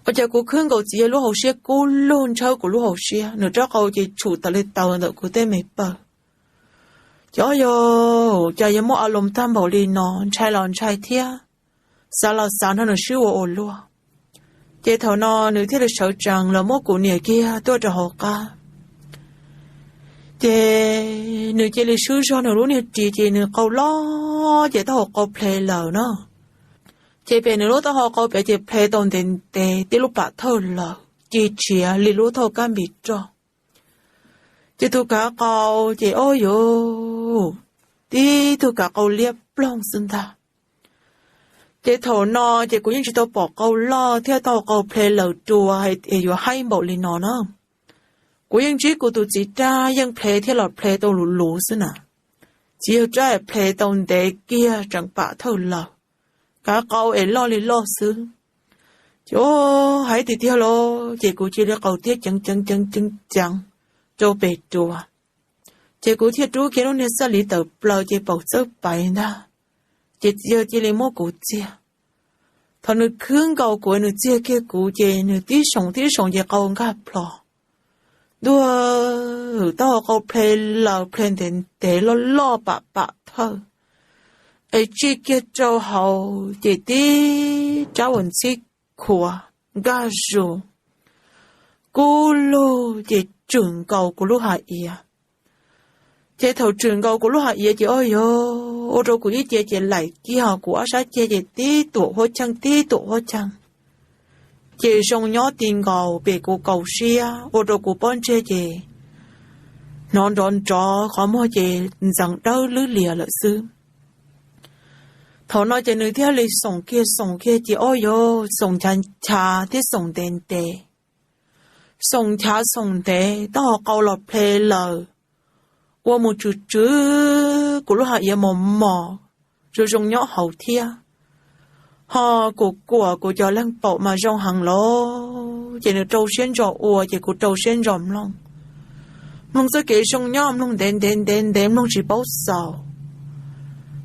Ua cas kuv khwb nkaus txiv yawg lub hauv siab kub lug ntshawb kuv lub hauv siab, nws rab qau ces tshum tawm li tau ntawm kuv tej me pawg. Ces ob yog, cas yog muaj a loos tag npaum li no, ntshai los ntshai thiab, xav los xav nrog nws sib ua ua luaj. Ces thaum no nws thiaj li sawv tsees los muab kuv nias kiag tuaj rau hauv qab. Ces nws cia li swb zog nws lub niag ris ces nws qau loj ces taub hau qau ple lawm na. Ces pem nws lub taub hau qau pem ces ple tau ntev ntev tib lub pam thawj lawm ci tshiav li lub thauj kab npis roj. Ces tus kav qau ces ob yog, tib tug kav qau liab ploog xwb ntag. Ces thaum no ces kuv yeej tsis tau pom qau loj thiab taub hau qau ple lawm dua hais tias yuav haib npaum li no na. Kuv yeej ntsib kuv tus txiv rab yeej ple thiab los ple tau luv luv xwb na. Txiv yawg rab ple tau ntev kiag tseem pam thawj lawm, kav qau es loj li loj xwb. Ces haib tiag tiag los ces kuv cia li qaus tiab ceev ceev ceev ceev ceev rau pem dua. Ces kuv thiaj rub kiag lub niag xaj li tawm plaws ces paum txawb paiv ntag. Ces txiv yawg cia li muab kuv txiag. Thaum nws khwb nkaus kuv nws txiag kiag kuv ces nws tib soom tib soom ces qau nkag plho. Ntuj, taub hau qau ple lawm ple ntev ntev loj loj pam pam thawj, es tsij kiag rau hauv ces tib rab uas ntxhib khuav nkag zus kub lug ces tswm nkaus kuv lub hauv iav. Ces thaum tswm nkaus kuv lub hauv iav ces ob yog, ua rau kuv ib ce ces laim kiag kuv ob sab ceg ces tib tuam huab cheej tib tuam huab cheej. Ces zoo nyob ti nkaus pem kuv kaus siab ua rau kuv pob ntseg ces hnov nrov nrov qhov muag ces ntxeev dawb lwb lias lawm xwb. Thaum no ces nws thiaj li xoom kiag xoom kiag ces ob yog xoom nchav nchav thiab xoom ntev ntev. Xoom nchav xoom ntev taub hau qau los ple lawm, ua mus tswm tswm kuv lub hauv iav mos mos, zoo zoo nyob hauv thiab. Ho kuv kuam kuv cov leeg paum mas zoo heev lawm ces nws rau siab ntso ua ces kuv rau siab ntso mloog. Mloog txoj kev zoo nyob mloog ntev ntev ntev ntev mloog tsis paub xaus.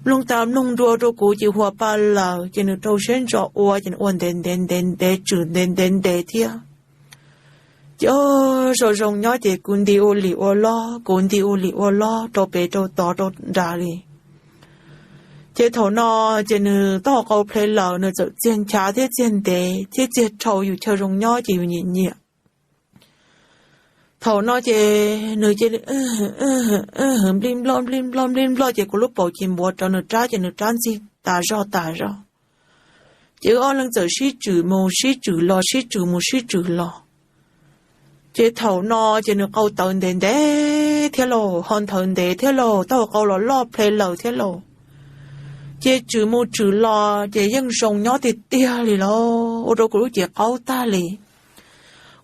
Mloog tas mloog nrua rau kuv ces huas pa lawm ces nws rau siab ntso ua ces nws ua ntev ntev ntev ntev tswm ntev ntev ntev thiab. Ces zoo zoo nyob ces kuv nti ua lim ua loj kuv nti ua lim ua loj rau pem rau tod rau nrad li. Ces thaum no ces nws taub hau qau ple lawm nws txawm txiag nchav thiab txiag ntev thiab txiag rhau yus chaw zoo nyob ces yus nyiam nyiam. Thaum no ces nws cia li nplij nploj nplij nploj nplij nploj ces kuv lub paum ces npuav rau nws rab ces nws rab ntxig tas zog tas zog. Ces wb ob leeg txawm sib tswm mus sib tswm los sib tswm mus sib tswm los. Ces thaum no ces nws qau tawv ntev ntev thiab lauj ho nthawv ntev thiab lauj taub hau qau los loj ple lawm thiab lauj. Ces tswm mus tswm los ces yeej zoo nyob tiag tiag li lauj ua rau kuv lub cev qaub tag li.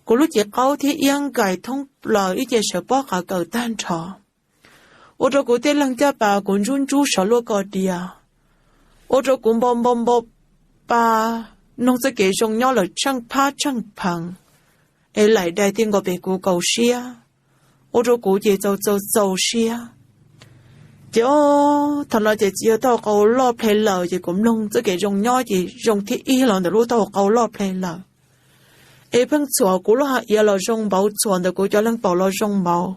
Kuv lub cev qaub thiab iab nkais thoob plaws ib ce sawv pob qav kawm tag nrho. Ua rau kuv tej leeg caj pas kuv ntsub ntsub sov luaj ko dias. Ua rau kuv npau npau npau pa, mloog txoj kev zoo nyob lawm tsheej phab tsheej pheev, es laim dai ti nkaus pem kuv kaus siab, ua rau kuv ces txaus txaus txaus siab. Ces thaum no ces txiv yawg taub hau qau loj ple lawm ces kuv mloog txoj kev zoo nyob ces zoo thib ib los ntawm lub taub hau qau loj ple lawm. Es pheej txhuam kuv lub hauv iav los zoo npaum txhuam ntawm kuv cov leeg paum los zoo npaum.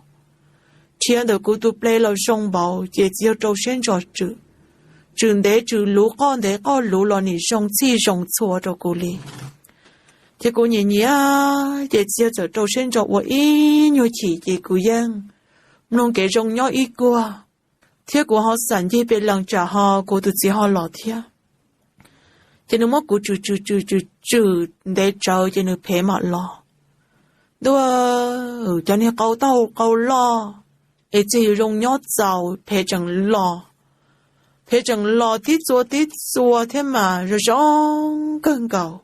Rhiav ntawm kuv tus ple los zoo npaum ces txiv yawg rau siab ntso tswm. Tswm ntev tswm luv qoj ntev qoj luv los nim zoo txhij zoo txhua rau kuv li. Ces kuv nyiam nyiam ces txiv yawg txawm rau siab ntso ua ib nyuag chim ces kuv yeej mloog kev zoo nyob ib kuag, thiab kuv ho xam ncig pem lees tsam ho kuv tus txiv ho los thiab. Ces nws muab kuv tswm tswm tswm tswm tswm ntev tsawv ces nws phev mam los. Ntuj, cov niag qau taub hau qau loj, es txiag yus zoo nyob txaus phev tseem los, phev tseem los tib txua tib txua thiab mas zoo zoo kawg nkaus.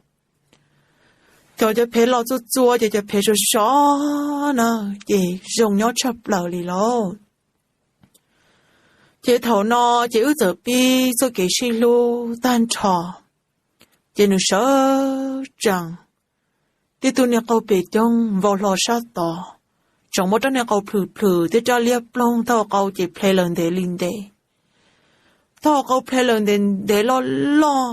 Cov cov phev los txua txua ces cov phev sov sov na, ces zoo nyob tshaj plaws li lauj. Ces thaum no ces wb txawm pib txoj kev sib hlub tag nrho, ces nws sawv tsees, tib tug niag qau pes coog vau hlo sab tod, tseem muaj rab niag qau plhws plhws thiab rab liab ploog, taub hau qau ces ple lawm ntev li ntev. Taub hau qau ple lawm ntev ntev loj loj,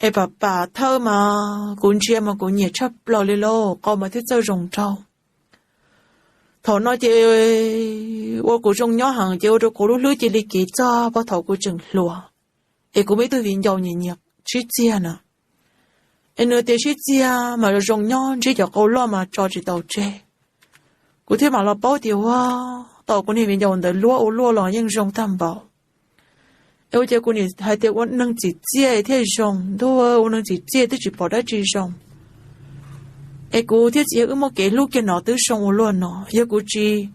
Es pam pam thawj mas kuv ntsia mas kuv nyiam tshaj plaws li lauj, qau mas thiaj txawj zoo nraug. Thaum no ces ua kuv zoo nyob heev ces ua rau kuv lub hlwb cia li kev txog puag thaum kuv tseem hluas, es kuv muaj ib tug viv ncaus nyiam nyiam sib txiag na. Es nws tias sib txiag mas zoo nyob ntsib cov qau loj mas tso tsis tau tseg. Kuv thiaj mam los paub tias ua tau kuv niag viv ncaus ntawd luab ua luaj los yeej zoo tag npaum. Es ua cas kuv nim hais tias ua neeg tsim txiaj thiaj zoo, ntuj, ua neeg tsim txiaj twb tsis pom dab tsi zoo. Es kuv thiab txiv yawg wb muaj kev hlub kiag no twb zoo ua luaj no, yog kuv tsis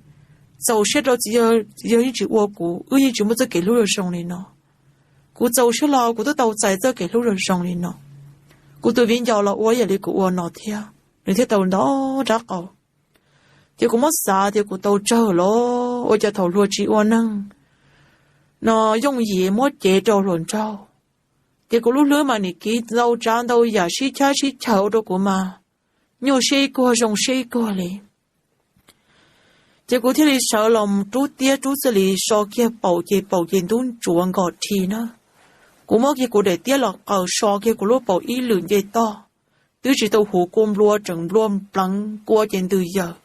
txaus siab rau txiv yawg, txiv yawg yeej tsis ua kuv, wb yeej tsis muaj txoj kev hlub zoo zoo li no. Kuv txaus siab los kuv twb tau txais txoj kev hlub zoo zoo li no. Kuv tus viv ncaus los ua yam li kuv ua no thiab, nws thiaj tau ntau rab qau. Ces kuv muab xav tias kuv tau tsawg los ua cas thaum hluas tsis ua neeg no yooj yim muab cev rau hluas nraug. Ces kuv lub hlwb mas nim kiv ntau tsav ntau yam sib chab sib chaws ua rau kuv mas nyuaj siab ib kuag zoo siab ib kuag li. Ces kuv thiaj li sawv los rub tiab rub txij li so kiag paum ces paum ces ntub ntsuav nkos rhi na. Kuv muab kiag kuv daim tiab los qaws so kiag kuv lub paum ib lwm nce toj, twb tsis tau huv kua nplua tseem nplua pleev kua ces ntws yaws.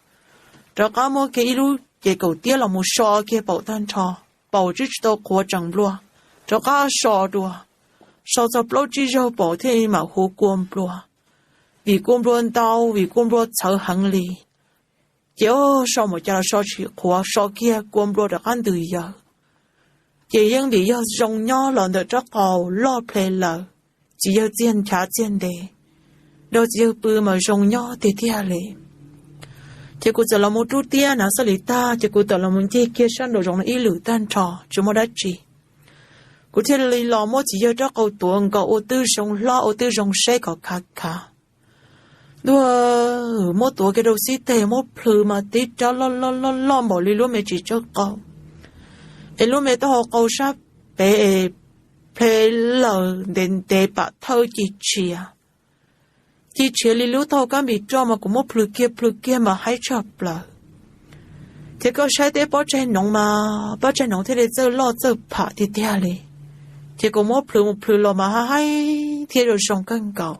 Rov qab muab kiag ib lub ces kaum tiab los mus so kiag paum tag nrho, paum twb tsis tau qhuav tseem nplua, rov qab so dua. So txog plaub tsib zaug paum thiaj mam huv kua nplua, vim kua nplua ntau, vim kua nplua txhawv heev li. Ces o, so mus cas los so tsis qhuav, so kiag kua nplua rov qab ntws yaws. Ces yeej vim yog zoo nyob los ntawm rab qau loj ple lawm, txiv yawg txiag nchav txiag ntev, nrog txiv yawg pw mas zoo nyob tiag tiag li. Ces kuv txawm los mus rub tiab na xab li tag ces kuv tawm los mus ncig kiag sab nraum zoov no ib lwm tag nrho tsis muaj dab tsi. Kuv thiaj li los muab txiv yawg rab qau tuav nkaus ua twb zoo hlob ua twb zoo saib kom khav khav. Ntuj, muab tuav kiag rau xib teg muab plhws mas tib rab loj loj loj loj npaum li lub me tsis tsawb qau. Es lub me taub hau qau sab pem es ple lawm ntev ntev pam thawj ci tshiav. Ci tshiav li lub taub hau kab npis roj mas kuv muab plhws kiag plhws kiag mas haib tshaj plaws. Ces koj saib tej pob tsaig hnoov mas pob tsaig hnoov thiaj li txawj loj txawj pham tiag tiag li. Ces kuv muab plhws mus plhws los mas haib haib thiab zoo zoo kawg nkaus.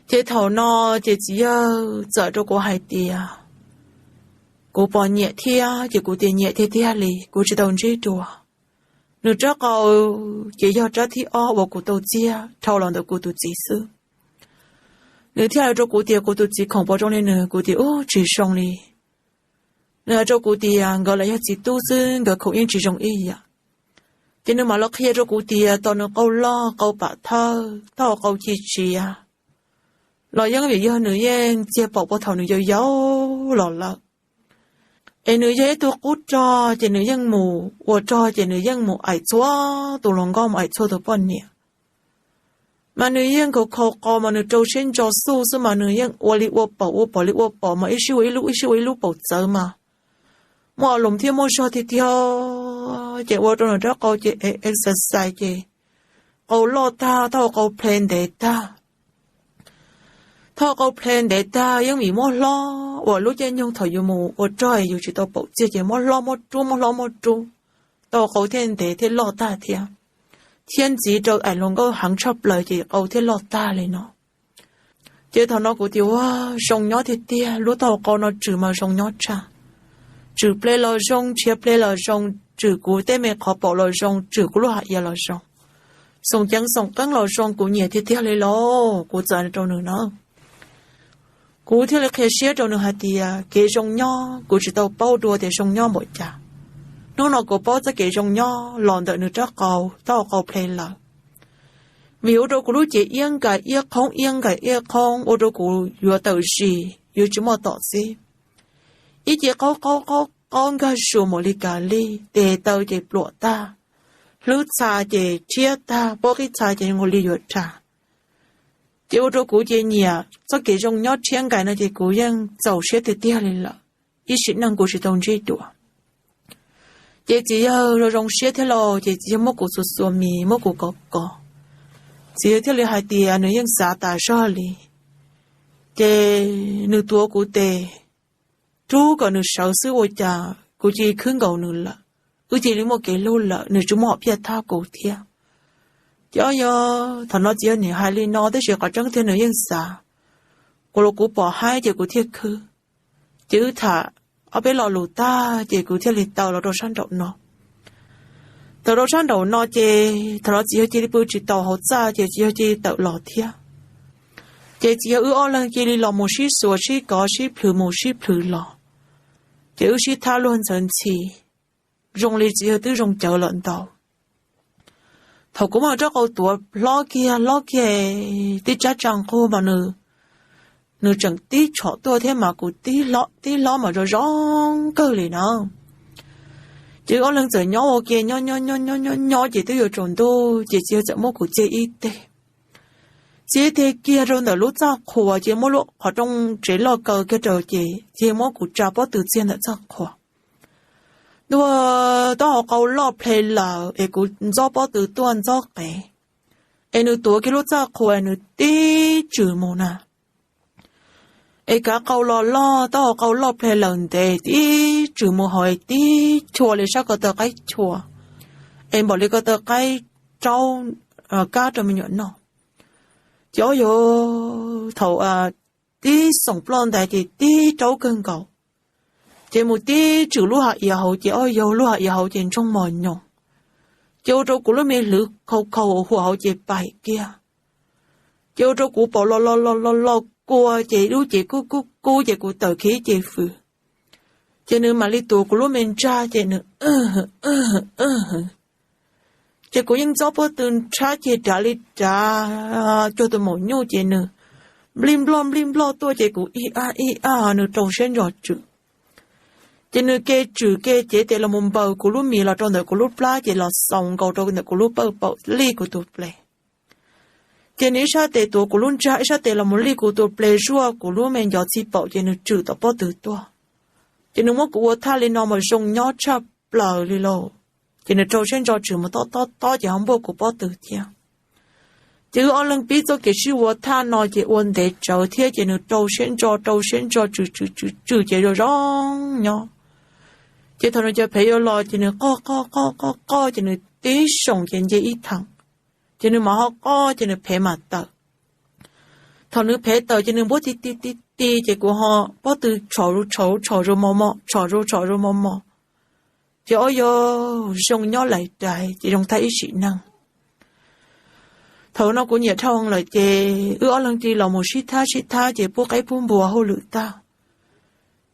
Ces thaum no ces txiv yawg txawm rau kuv hais tias kuv puas nyiam thiab, ces kuv tias nyiam tiag tiag li, kuv tsis tau ntsib dua. Nws rab qau ces yog rab thib ob uas kuv tau txiag dhau los ntawm kuv tus txiv xwb. Nws thiaj hais rau kuv tias kuv tus txiv khoom puas zoo li nws, kuv tias ub tsis zoo li. Nws hais rau kuv tias nkawd los yog txiv tub xwb nkawd khoom yeej tsis zoo ib yam. Ces nws mam los qhia rau kuv tias tos nws qau loj qau pam thawj taub hau qau ci tshiav los yeej vim yog nws yeej txiag paum puag thaum nws yau yau los lawm. Es nws yog ib tug qub rog ces nws yeej mus ua rog ces nws yeej mus aim txhua tus hluas nkauj mus aim txhua tus poj niam. Mas nws yeej khaus khaus qau mas nws rau siab ntso xuj xwb mas nws yeej ua li ua paum ua paum li ua paum mas ib sij ua ib lub ib sij ua ib lub paum txawv mas muaj a loos thiab muaj zog tiag tiag. Ces ua rau nws rab qau ces exercise ces qau loj tag, taub hau qau ple ntev tag. Taub hau qau ple ntev tag yeej vim muab hlob uas lub caij nyoog thaum yus mus ua rog yus tsis tau paum txiag ces muab hlob muab rub muab hlob muab rub, taub hau qau thiaj ntev thiaj loj tag thiab. Thiab ntxiv rau aim hluas nkauj heev tshaj plaws ces qau thiaj loj tag li no. Ces thaum no kuv tias ua zoo nyob tiag tiag, lub taub hau qau no tswm mas zoo nyob tshaj. Tswm ple los zoo, nrhiav ple los zoo, tswm kuv tej me qhov paum los zoo, tswm kuv lub hais iav los zoo, xoom ceev xoom qeeb los zoo, kuv nyiam tiag tiag li lauj, kuv txawm rau nws na. Kuv thiaj li qhia siab rau nws hais tias kev zoo nyob kuv tsis tau paub dua tias zoo nyob npaum cas. Hnub no kuv paub txoj kev zoo nyob los ntawm nws rab qau, taub hau qau ple lawm. Vim ua rau kuv lub cev iab nkais iab qhoob iab nkais iab qhoob ua rau kuv yuav tawm zis yuav tsis muaj tom txib. Ib ce qaub qaub qaub qaub nkag zus mus li kas lij, tes taw ces pluam tag, hlwb txha ces rhiab tag, pob qib txha ces zoo li yuav rhas. Ces ua rau kuv ces nyiam txoj kev zoo nyob rhiab nkais no ces kuv yeej txaus siab tiag tiag li lawm, ib sim neej kuv tsis tau ntsib dua. Ces txiv yawg zoo zoo siab thiab lauj, ces txiv yawg muab kuv xuas xuas mis muab kuv kov kov. Txiv yawg thiaj li hais tias nws yeej xav tas zog li, ces nws tuav kuv tes rub kom nws sawv xwb ua cas kuv cia li khwb nkaus nws lawm. Wb cia li muaj kev hlub lawm, nws tsis muaj hom phiaj thab kuv thiab. Ces o yog thaum no txiv yawg nim hais li no tab sis qhov tseeb tiag nws yeej xav. Kuv los kuv pom haib ces kuv thiaj khwb. Ces wb tham ob peb lo lus tag ces kuv thiaj li tawm los rau sab nraum no. Tawm rau sab nraum no ces thaum no txiv yawg cia li pw tsis tau hauv txaj ces txiv yawg cia li tawm los thiab. Ces txiv yawg wb ob leeg cia li los mus sib xuas sib kov sib plhws mus sib plhws los. Ces wb sib thab luag ntxhawv ntxhi, zoo li txiv yawg twb zoo cawv lawm ntau. Thaum kuv muab rab qau tuav hlob kiag hlob kiag, tib tsab tsa nqug mas nws, nws tseem tib tshom tuaj thiab mas kuv tib hlob mas zoo zoo kawg li na. Ces wb ob leeg txawm nyob ua ke nyob nyob nyob nyob nyob nyob ces twb yuav tsaus ntuj ces txiv yawg txawm muab kuv txiag ib teg, txiag ib teg kiag rau ntawm lub txaj qhua ces muab lub qhov rooj tsev loj kaw kiag rau ces txiag yawg muab kuv tsa pob tw txiag ntawm txaj qhua. Ntuag taub hau qau loj ple lawm es kuv ntxob pob tw tuaj ntxob qev, es nws tuav kiag lub txaj qhua es nws tib tswm mus na. Es kav qau los loj, taub hau qau loj ple lawm ntev tib tswm mus hauv es tib chua li sab ko taw qaib chua, es npaum li ko taw qaib raub kab rau me nyuam noj. Ces o yog thaum tib xoom ploj ntais ces tib raub kawg nkaus. Ces mus tib tswm lub hav iav hauv ces o yog lub hav iav hauv ces ntsoog mos nyoos. Ces ua rau kuv lub me hlwv khau khau huam hauv ces pais kiag. Ces ua rau kuv paum los los los los los kua ces lub cev kub kub kub ces kuv tawm kiag ib ce fws. Ces nws mam li tuav kuv lub me ntsag ces nws, ces kuv yeej ntxob pob tw nrhab ceg rav li rav cuag tus maum nyuj ces nws nplij nploj nplij nploj tuaj ces kuv ib ab ib ab nws rau siab ntso tswm. Ces nws ke tswm ke cev tes los mus npaws kuv lub mis los rau ntawm kuv lub plab ces los xaus nkaus rau ntawm kuv lub pawj paum lij kuv tus ples. Ces nws ib sab tes tuav kuv lub ntsag ib sab tes los mus lij kuv tus ples zuaj kuv lub me ncov txhij paum ces nws tswm tom pob tw tuaj. Ces nws muab kuv ua thaj li no mas zoo nyob tshaj plaws li lauj. Ces nws rau siab ntso tswm mus tob tob tob ces ho npuaj kuv pob tw thiab. Ces wb ob leeg pib txoj kev sib ua thaj no ces ua ntev tsawv thiab ces nws rau siab ntso rau siab ntso tswm tswm tswm tswm ces zoo zoo nyob. Ces thaum nws cov phev yuav los ces nws qoj qoj qoj qoj qoj ces nws tib soom ces nce ib theem, ces nws mam ho qoj ces nws phev mam tawm. Thaum nws phev tawm ces nws npuab ti ti ti ti ces kuv ho pob tw tshom zus tshom zus tshom zus mos mos tshom zus tshom zus mos mos. Ces o yog zoo nyob lais rais ces zoo tag ib sim neej. Thaum no kuv nyiam dhau lawm ces wb ob leeg cia li los mus sib thab sib thab ces pub qaib pub npua hauj lwm tag.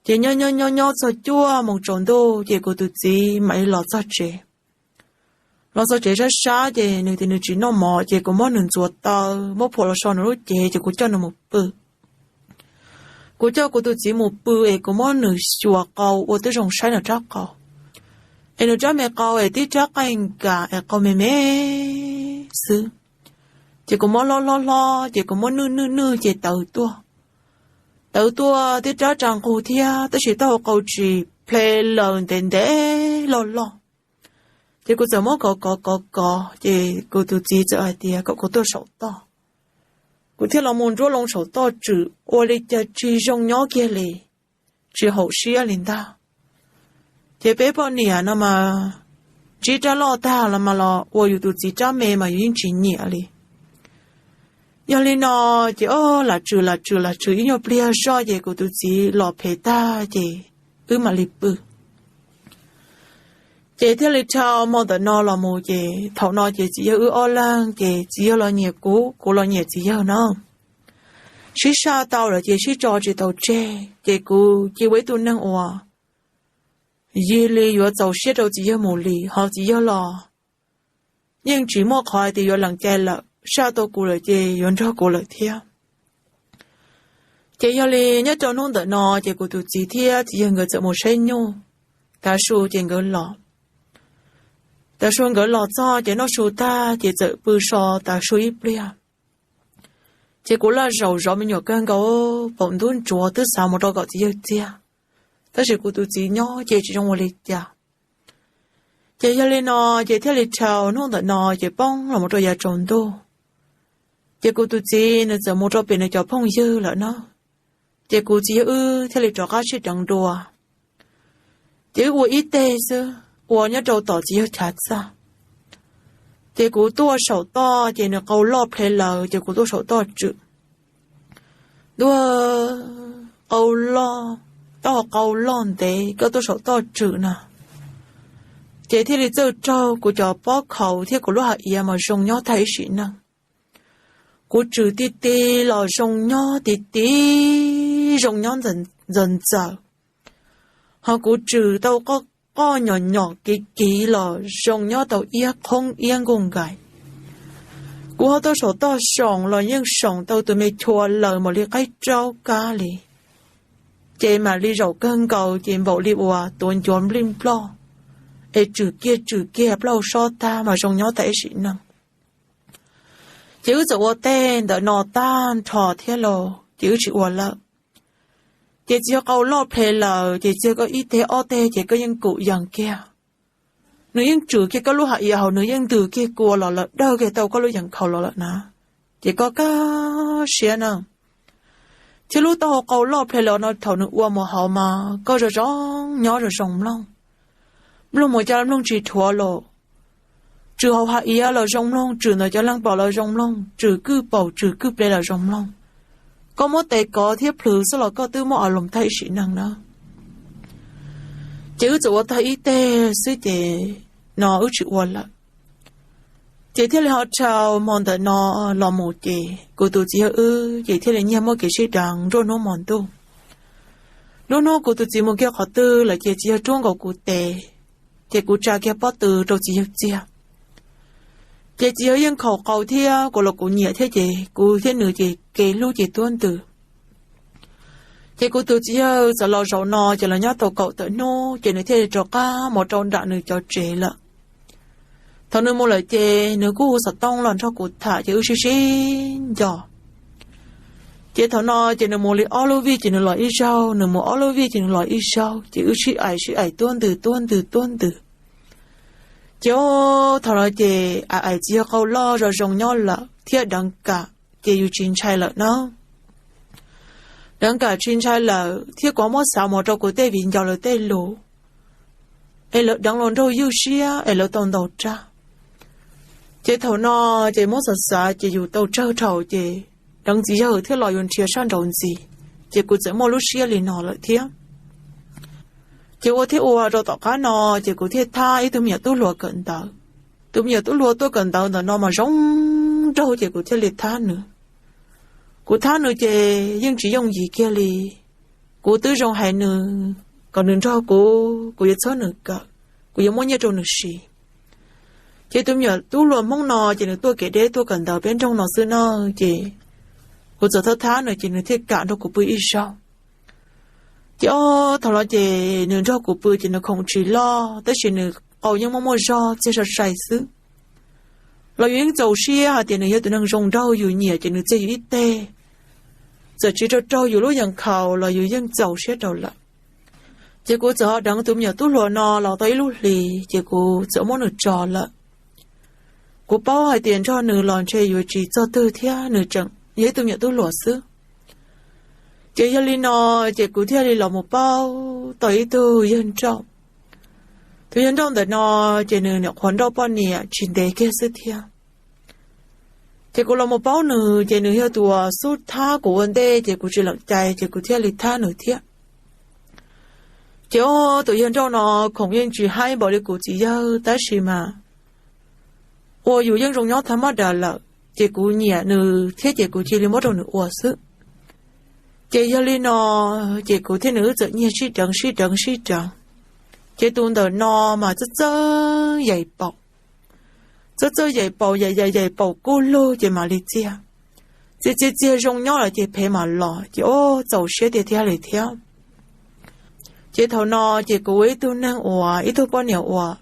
Ces nyob nyob nyob nyob txog cuaj moos tsaus ntuj ces kuv tus txiv mam li los txog tsev. Los txog tsev sab sab ces nws tias nws tsis noj mov ces kuv muab nws ntxuav taw muab phua los so nws lub cev ces kuv coj nws mus pw. Kuv coj kuv tus txiv mus pw es kuv muab nws xyuas qau ua tib zoo saib nws rab qau, es nws rab me qau es tib rab qaij nkas es qau me me xwb. Ces kuv muab hlob hlob hlob ces kuv muab nwj nwj nwj ces tawv tuaj. Tawv tuaj tib rab tsa nqug thiab tab sis taub hau qau tsis ple laws ntev ntev loj loj. Ces kuv txawm muab kov kov kov kov ces kuv tus txiv txawm hais tias kom kuv tuaj saum toj. Kuv thiaj los mus nruab loo saum toj tswm ua li cas tsis zoo nyob kiag li, tsis haum siab li ntag. Ces peb poj niam no mas ntsib rab loj tag los mas los ua yus tus txiv rab me mas yus yeej tsis nyiam li. Yog li no ces o lam tswm lam tswm lam tswm ib nyuag pliag zoj ces kuv tus txiv los phev tag ces wb mam li pw. Ces thiaj li dhau hmo ntawm no los mus ces thaum no ces txiv yawg wb ob leeg ces txiv yawg los nyiam kuv kuv los nyiam txiv yawg na. Sib saj tau lawm ces sib tso tsis tau tseg ces kuv cia ua ib tug neeg uas yig li yuav txaus siab rau txiv yawg mus li ho txiv yawg los yeej tsis muaj qhov hais tias yuav lees cai lawm, saj tau kuv lawm ces yuav nrog kuv lawm thiab. Ces yog li nyob rau hnub ntawm no ces kuv tus txiv thiab txiv yawg nkawd txawm mus saib nyuj. Tav su ces nkawd los, tav su nkawd los txog ces noj su tag ces txawm pw so tav su ib pliag. Ces kuv laj zaum zov me nyuam kawg nkaus, paum ntub ntsuav twb xav mus rau kom txiv yawg txiag, tab sis kuv tus txiv nyob ces tsis zoo ua li cas. Ces yog li no ces thiaj li dhau hnub ntawm no ces poob los mus rau yav tsaus ntuj. Ces kuv tus txiv nws txawm mus rau pem nws cov phooj ywg lawm na. Ces kuv txiv yawg wb thiaj li rov qab sib deev dua. Ces wb ua ib teg xwb ua nyob rau tom txiv yawg chav txaj. Ces kuv tuaj saum toj ces nws qau loj ple lawm ces kuv tuaj saum toj tswm. Ntuj, qau loj, taub hau qau loj ntev, koj tuaj saum toj tswm na. Ces thiaj li txawj raug kuv cov pob khaum thiab kuv lub hais iav mas zoo nyob tag ib sim neej. Kuv tswm ti ti los zoo nyob ti ti, zoo nyob ntxaws ntxaws. Ho kuv tswm tau qoj nyom nyom kiv kiv los zoo nyob tau iab qhoob iab nkuj nkais. Kuv ho tuaj saum toj soom los yeej soom tau tus me chua laws mam li qaib raub kab li. Ces mam li zaum kawg nkaus ces npaum li uas tuav ncuav nplij nploj, es tswm kiag tswm kiag plaub hau sob tag mas zoo nyob tag ib sim neej. Ces wb txawm ua tej ntawm no tag nrho thiab los ces wb tsis ua lawm. Ces txiv yawg qau loj ple lawm ces txiv yawg koj ib teg ob teg ces koj yeej kum yees kiag. Nws yeej tswm kiag koj lub hais iav hauv, nws yeej ntws kiag kua los lawm, dawg kiag tau koj lub yees khaus los lawm na. Ces koj kaj siab na. Thiab lub taub hau qau loj ple lawm no thaum nws ua mus hauv mas koj zoo zoo nyob zoo zoo mloog. Mloog mus cov mloog tsis dhuav los, tswm hauv hais iav los zoo mloog, tswm ntawm cov leeg pom los zoo mloog, tswm kwj paum tswm kwj ple los zoo mloog. Koj muab tes kov thiab plhws xwb los koj twb muaj a loos tag ib sim neej na. Ces wb txawm ua tag ib teg xwb ces no wb tsis ua lawm. Ces thiaj li ho dhau hmo ntawm no los mus ces kuv tus txiv yawg wb ces thiaj li nyiag muaj kev sib deev nruab hnub hmo ntuj. Nruab hnub kuv tus txiv mus kiag qhov twg lawm ces txiv yawg rub nkaus kuv tes, ces kuv tsa kiag pob tw rau txiv yawg txiag. Ces txiv yawg yeej khaus qau thiab kuv los kuv nyiam thiab ces kuv thiab nws ces kev hlub ces tuab ntws. Ces kuv tus txiv yawg txawm los zaum no ces los nyob tau kaum tawm hnub ces nws thiaj li rov qab mus rau nram nws cov tsev lawm. Thaum nws mus lawm ces nws kuj hu xov tooj los nrog kuv tham ces wb sib sib nco. Ces thaum no ces nws mus li ob lub vij ces nws los ib zaug, nws mus ob lub vij ces nws los ib zaug, ces wb sib aim sib aim tuab ntws tuab ntws tuab ntws. Ces thaum no ces aim aim txiv yawg qau loj zoo zoo nyob lawm thiab deev kam ces yus tsis ntshai lawm na. Deev kam tsis ntshai lawm thiab kuv muab xav mus rau kuv tej viv ncaus lawv tej lus, es lawv deev los nraug ywj siab es lawv tau ntaus rag. Ces thaum no ces muab xav xav ces yus tau tsawg rhau ces deev txiv yawg thiab los yus nrhiav sab nraud ntxiv, ces kuv txawm muaj lub siab li no lawm thiab. Ces ua thiab ua rau tom qab no ces kuv thiaj thab ib tug me nyuam tub hluas kawm ntawv. Tus me nyuam tub hluas tuaj kawm ntawv ntawm no mas zoo nraug ces kuv thiaj li thab nws. Kuv thab nws ces yeej tsis yooj yim kiag li. Kuv twb zoo hais nws kom nws nrog kuv, kuv yuav txhawb nws kawm, kuv yuav muab nyiaj rau nws siv. Ces tus me nyuam tub hluas Hmoob no ces nws tuaj kev deb tuaj kawm ntawv peb nroog no xwb na, ces kuv txawm thab thab nws ces nws thiaj kam nrog kuv pw ib zaug. Ces ob thaum no ces nws nrog kuv pw ces nws khoom tsis loj tab sis nws qau yeej muaj muaj zog txiag sai sai xwb. Los yus yeej txaus siab hais tias nws yog tus neeg zoo nraug yus nyiam ces nws txiag yus ib teg. Txawm tsis raug raug yus lub yees khaus los yus yeej txaus siab rau lawm. Ces kuv txawm ho deev tus me nyuam tub hluas no los tau ib lub hlis ces kuv txawm muab nws tso lawm. Kuv paub hais tias nrog nws los ntshe yuav tsis txog twg thiab nws tseem yog ib tug me nyuam tub hluas xwb. Ces yog li no, ces kuv thiaj li los mus paub tau ib tug yawg nrauj. Tus yawg nrauj ntawm no ces nws nyuam qhuav nrauj poj niam tsis ntev kiag xwb thiab. Ces kuv los mus paub nws ces nws yog tus uas xub thab kuv ua ntej ces kuv tsis lees cai ces kuv thiaj li thab nws thiab. Ces tus yawg nrauj no khoom yeej tsis haib npaum li kuv txiv yawg tab sis mas ua yus yeej zoo nyob thab mab das lawm ces kuv nyiam nws thiab ces kuv cia li muab rau nws ua xwb. Ces yog li no, ces kuv thiab nws wb txawm nyiag sib deev sib deev sib deev. Ces tus ntawm no mas txawj txawj yaim paum, txawj txawj yaim paum, yaim yaim yaim paum kub lug ces mam li txiag. Txiag txiag txiag zoo nyob lawm ces phem mam los ces ua txaus siab tiag tiag li thiab. Ces thaum no ces kuv ua ib tug neeg uas ib tug poj niam uas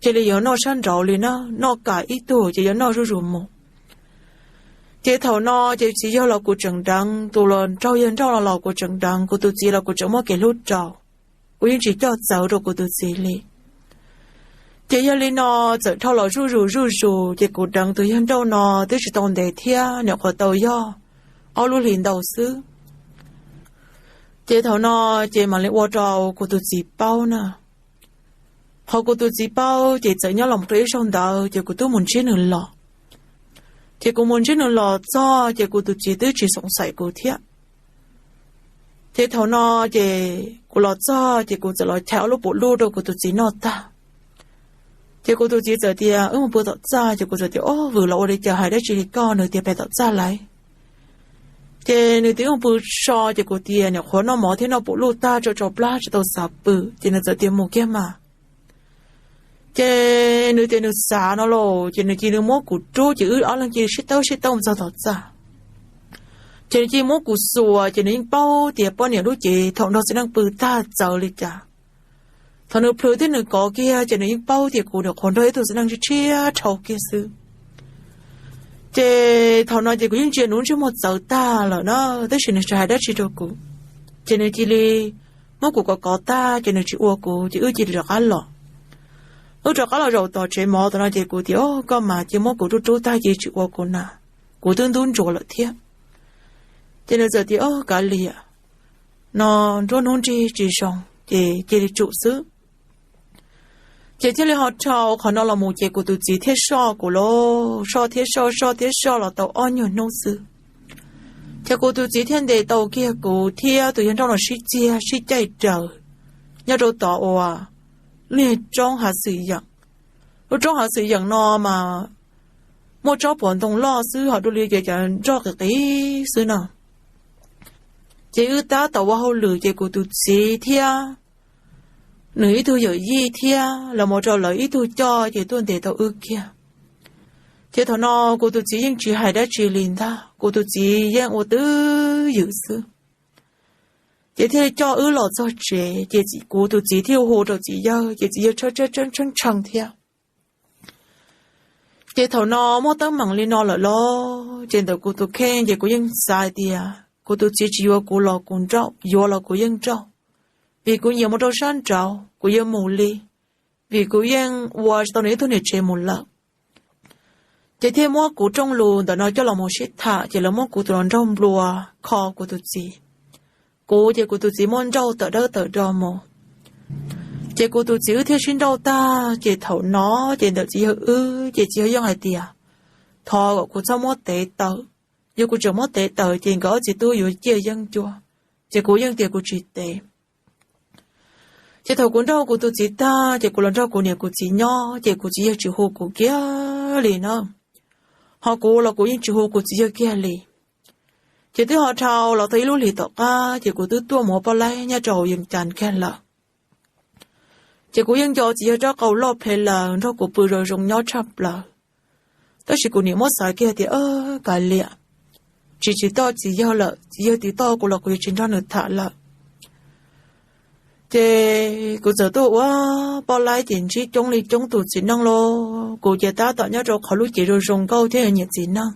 cia li yuav noj sab nraud li na, noj kam ib tug ces yuav noj zuj zus mus. Ces thaum no ces txiv yawg los kuv tseem deev, tus los raug yawg nrauj no los kuv tseem deev, kuv tus txiv los kuv tseem muaj kev hlub rau. Kuv yeej tsis coj txawv rau kuv tus txiv li. Ces yog li no, txawm dhau los zuj zus zuj zus ces kuv deev tus yawg nrauj no twb tsis tau ntev thiab nyuam qhuav tau yog ob lub hlis ntau xwb. Ces thaum no ces mam li ua rau kuv tus txiv paub na. Qhov kuv tus txiv paub ces txawm nyob los rau ib zaug ntawd ces kuv twb mus ntsib nws los. Ces kuv mus ntsib nws los txog ces kuv tus txiv twb tsis xoom xaim kuv thiab. Ces thaum no ces kuv los txog ces kuv txawm los chais ob lub pum luj rau kuv tus txiv noj tag. Ces kuv tus txiv txawm tias wb mus pw tom txaj, ces kuv txawm tias ob vwm los ua li cas hais dab tsi li koj, nws tias pem tom txaj lawm. Ces nws tias wb mus pw so, ces kuv tias nyuam qhuav noj mov thiab noj pum luj tag tsau tsau plab tsis tau xav pw, ces nws txawm tias mus kiag mas. Ces nws tias nws xav no los ces nws cia li muab kuv rub ces wb ob leeg cia li sib tawb sib tawb mus txog tom txaj. Ces nws cia li muab kuv xuas ces nws yeej paub tias poj niam lub cev thaum nrog txiv neej pw tag txawv li cas. Thaum nws plhws thiab nws kov kiag ces nws yeej paub tias kuv nyuam qhuav nrog ib tug txiv neej tshiab tshiab dhau kiag xwb. Ces thaum no ces kuv yeej ntsia nws lub ntsej muag txawv tag lawm na, tab sis nws tsis hais dab tsi rau kuv. Ces nws cia li muab kuv kov kov tag ces nws tsis ua kuv ces wb cia li rov qab los. Wb rov qab los zaum tom tsev mov thaum no ces kuv tias o koj mas cia muab kuv rub rub tag cia tsis ua kuv na, kuv twb ntub ntsuav lawm thiab. Ces nws txawm tias o kav liam, no nruab hnub nrig tsis zoo ces cia li tsum xwb. Ces thiaj li ho dhau qhov no los mus ces kuv tus txiv thiaj soj kuv lauj, soj thiab soj, soj thiab soj los tau ob nyuag hnub xwb. Ces kuv tus txiv thiaj ntes tau kiag kuv thiab tus yawg nrauj no sib txiag sib caij raws nyob rau tom uas lub niag roob Hav Xwm Yeem. Lub roob Hav Xwm Yeem no mas muaj tsob puas ntoo loj xwb ho dua li ces cov nroj qis qis xwb no. Ces wb tab tom ua hauj lwm ces kuv tus txiv thiab nws ib tug yawm yij thiab los mus rau lawv ib tug coj ces tuaj ntes tau wb kiag. Ces thaum no kuv tus txiv yeej tsis hais dab tsi li ntag, kuv tus txiv yeej ua twj ywm xwb. Ces thiaj li coj wb los txog tsev ces kuv tus txiv thiaj hu rau txiv yawg ces txiv yawg tshee tshee tshee thiab. Ces thaum no muaj teeb meem li no lawm los ces ntawm kuv tus kheej ces kuv yeej xav hais tias kuv tus txiv tsis yuav kuv los kuv nrauj, yuav los kuv yeej nrauj, vim kuv nyiam mus rau sab nraud kuv yuav mus li, vim kuv yeej ua tsis tau nws ib tug niam tsev mus lawm. Ces thiaj muab kuv rooj lus ntawm no coj los mus sib tham ces lawv muab kuv tus hluas nraug nplua kho kuv tus txiv. Kuv ces kuv tus txiv muab nrauj tawm dawb tawm do mus. Ces kuv tus txiv wb thiaj sib nrauj tag ces thaum no ces ntawm txiv yawg wb ces txiv yawg yeej hais tias thov kom kuv txhob muab tev tawm, yog kuv tseem muab tev tawm ces nkawd ob txiv tub yuav ciaj yeeb cuab, ces kuv yeej tias kuv tsis tev. Ces thaum kuv nrauj kuv tus txiv tag ces kuv los nrog kuv niam kuv txiv nyob ces kuv txiv yawg tsis hu kuv kiag li na, ho kuv los kuv yeej tsis hu kuv txiv yawg kiag li. Ces twb ho dhau los tau ib lub hlis tom qab ces kuv twb tuaj mus ua poj laib nyob rau hauv Yees Cas kiag lawm. Ces kuv yeej nco txiv yawg rab qau loj ple lawm nrog kuv pw zoo zoo nyob tshaj plaws. Tab sis kuv niam muab xav kiag tias kav liam, tsis tsis toj txiv yawg lawm, txiv yawg tiv toj kuv los kuv yuav tsis nrog nws tham lawm. Ces kuv txawm tuaj ua poj laib ces ntsib coob li coob tus txiv neej los kuv ces tab tom nyob rau qhov lub cev zoo zoo nkauj thiab nyiam txiv neej.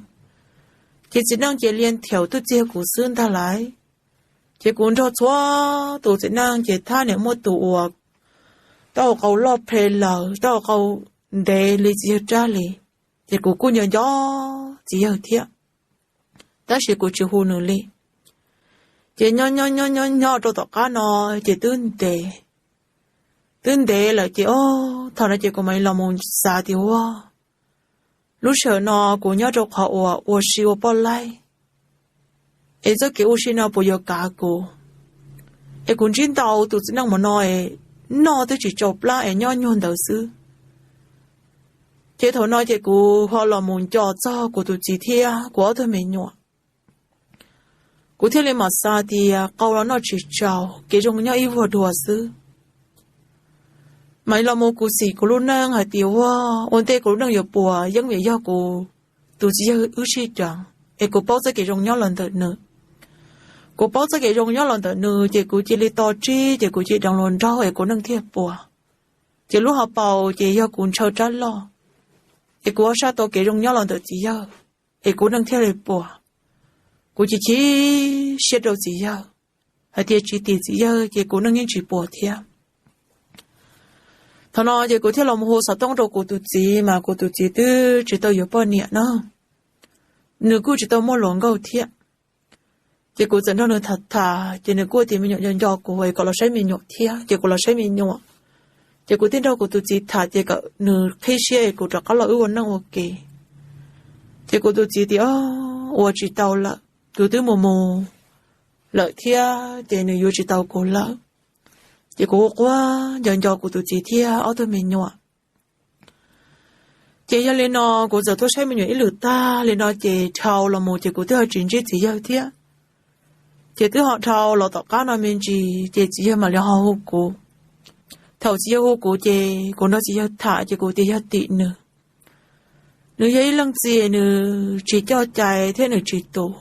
Ces txiv neej ces lia nthiaum twj txiag kuv xwb ntag lauj. Ces kuv nrog txhua tus txiv neej ces thab niam muaj tus uas tau qau loj ple lawm, tau qau ntev li txiv yawg rab li. Ces kuv kuj nco nco txiv yawg thiab, tab sis kuv tsis hu nws li. Ces nyob nyob nyob nyob nyob rau tom qab no ces twb ntev, twb ntev lawm ces o, thaum no ces kuv mam li los mus xav tias ua lub sij hawm no kuv nyob rau qhov uas ua si ua poj laib, es txoj kev ua si no puas yuav kav kuv, es kuv ntsib ntau tus txiv neej mus no es noj twb tsis tsau plab es nyob nyuag ntawd xwb. Ces thaum no ces kuv ho los mus nco txog kuv tus txiv thiab kuv ob tug me nyuam. Kuv thiaj li mam xav tias qau los noj tsis tsau, kev zoo nyob ib vuag dua xwb. Mam li los mus kuv xim kuv lub neej hais tias ua, ua ntej kuv lub neej yuav puas yeej vim yog kuv tus txiv yawg wb sib deev es kuv paub txoj kev zoo nyob los ntawm nws. Kuv paub txoj kev zoo nyob los ntawm nws ces kuv cia li to tsib ces kuv cia li deev luag nraug es kuv neej thiaj puas. Ces lub hauv paus ces yog kuv ntshaw rab loj, es kuv ua saj tau kev zoo nyob los ntawm txiv yawg, es kuv neej thiaj li puas. Kuv cia li chim siab rau txiv yawg hais tias tsis tim txiv yawg ces kuv neej yeej tsis puas thiab. Thaum no ces kuv thiaj los mus hu xov tooj rau kuv tus txiv mas kuv tus txiv twb tsis tau yuav poj niam na, nws kuj tsis tau muaj hluas nkauj thiab. Ces kuv txawm nrog nws tham tham ces nws kuj tias me nyuam nco nco kuv es kom los saib me nyuam thiab ces kuv los saib me nyuam. Ces kuv thiaj nrog kuv tus txiv tham ces kom nws qhib siab es kuv rov qab los wb ua neej ua ke. Ces kuv tus txiv tias, Ua tsis tau lawm, kuv twb mus mus lawm thiab ces nws yuav tsis tau kuv lawm. Ces kuv quaj nco nco kuv tus txiv thiab ob tug me nyuam. Ces yog li no kuv txawm tuaj saib me nyuam ib lwm tag li no ces dhau los mus ces kuv twb ho tsis ntsib txiv yawg thiab. Ces twb ho dhau los tom qab no me ntsis ces txiv yawg mam li ho hu kuv. Thaum txiv yawg hu kuv ces kuv nrog txiv yawg tham ces kuv tias yog tim nws. Nws yog ib leej txiv nws tsis coj cai thiab nws tsis tus.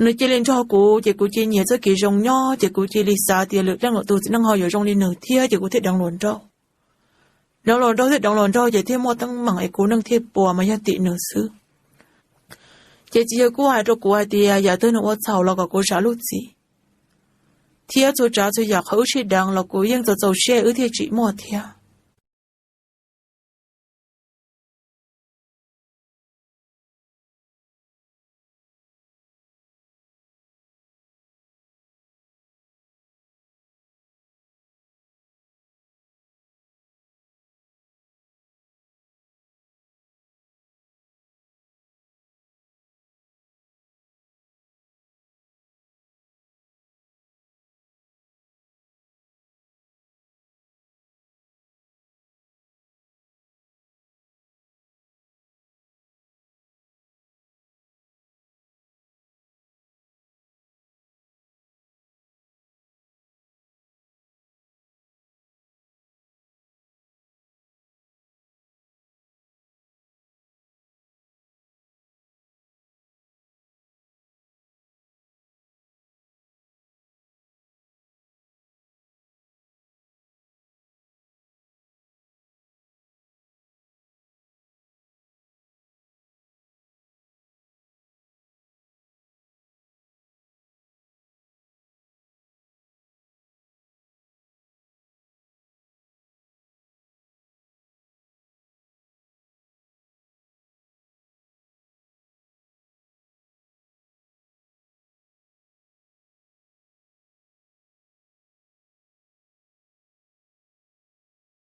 Nws cia li nrog kuv ces kuv cia li nyiam txoj kev zoo nyob ces kuv cia li xav tias lwm leej lwm tus txiv neej ho yuav zoo li nws thiab ces kuv thiaj deev hluas nraug. Deev hluas nraug thiab deev hluas nraug ces thiaj muaj teeb meem es kuv neej thiaj puas mas yog tim nws xwb. Ces txiv yawg kuj hais rau kuv hais tias yam twg nws ua txhaum los kom kuv zam lub txim, thiab txhua tsav txhua yam qhov wb sib deev los kuv yeej txaus txaus siab wb thiaj tsim muaj thiab.